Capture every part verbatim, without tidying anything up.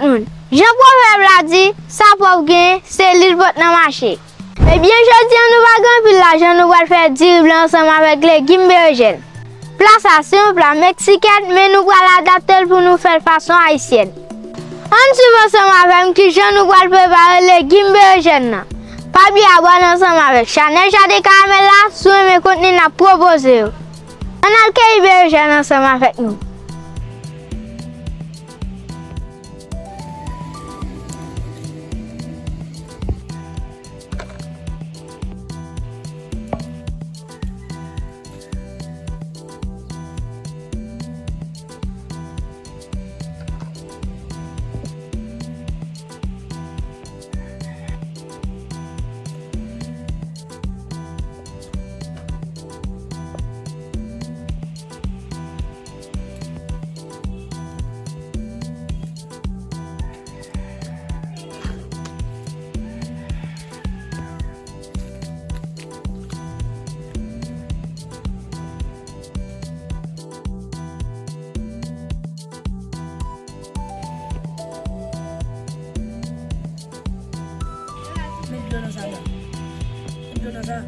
tout moun. Jan pwovèb la di, sa pòv genyen, se li l pot nan mache. Ebyen, jodi a nou pa gen anpil lajan, nou pral fè diri blan ansanm avèk legim berejèn. Pla sa se yon pla meksikèn, men nou pral adapte l pou nou fè l fason ayisyèn. Ann swiv ansanm avè m kijan nou pral prepare legim berejèn nan. Pa bliye abòne ansanm avèk chanèl Jaden Karamèl la si w renmen kontni n ap pwopoze yo. Ann al keyi berejèn ansanm avèk nou. Met dlo nan sa, bò. Met dlo nan sa.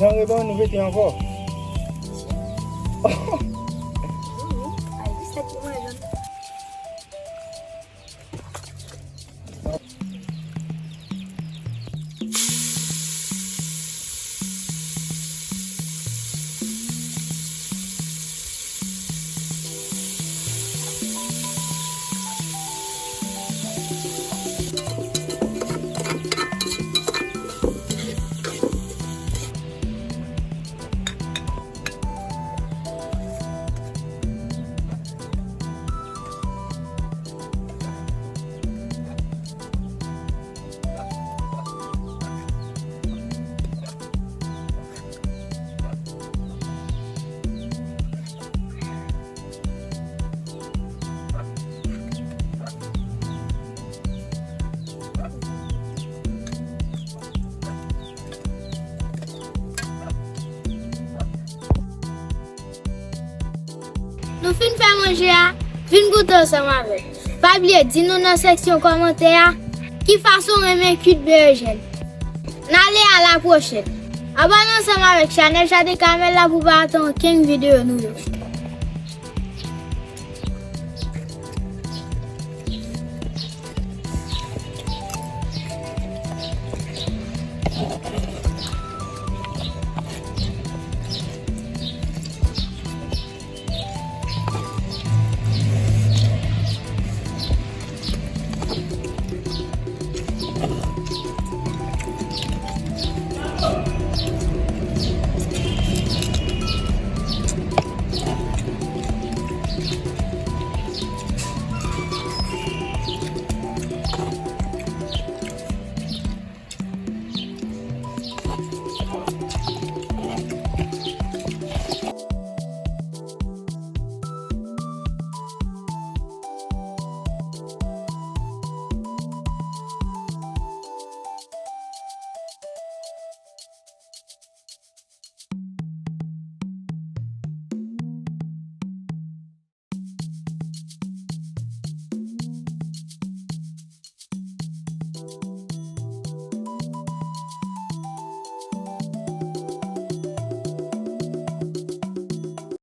Nan reban nou mete ankò. Nou fin fè manje a, vin goute ansanm avè m. Pa bliye di nou nan seksyon kòmantè a ki fason w renmen kuit berejèn. N ale a la pwochèn. Abòne ansanm avèk chanèl Jardin Carmel la pou w pa rate okenn videyo nou yo.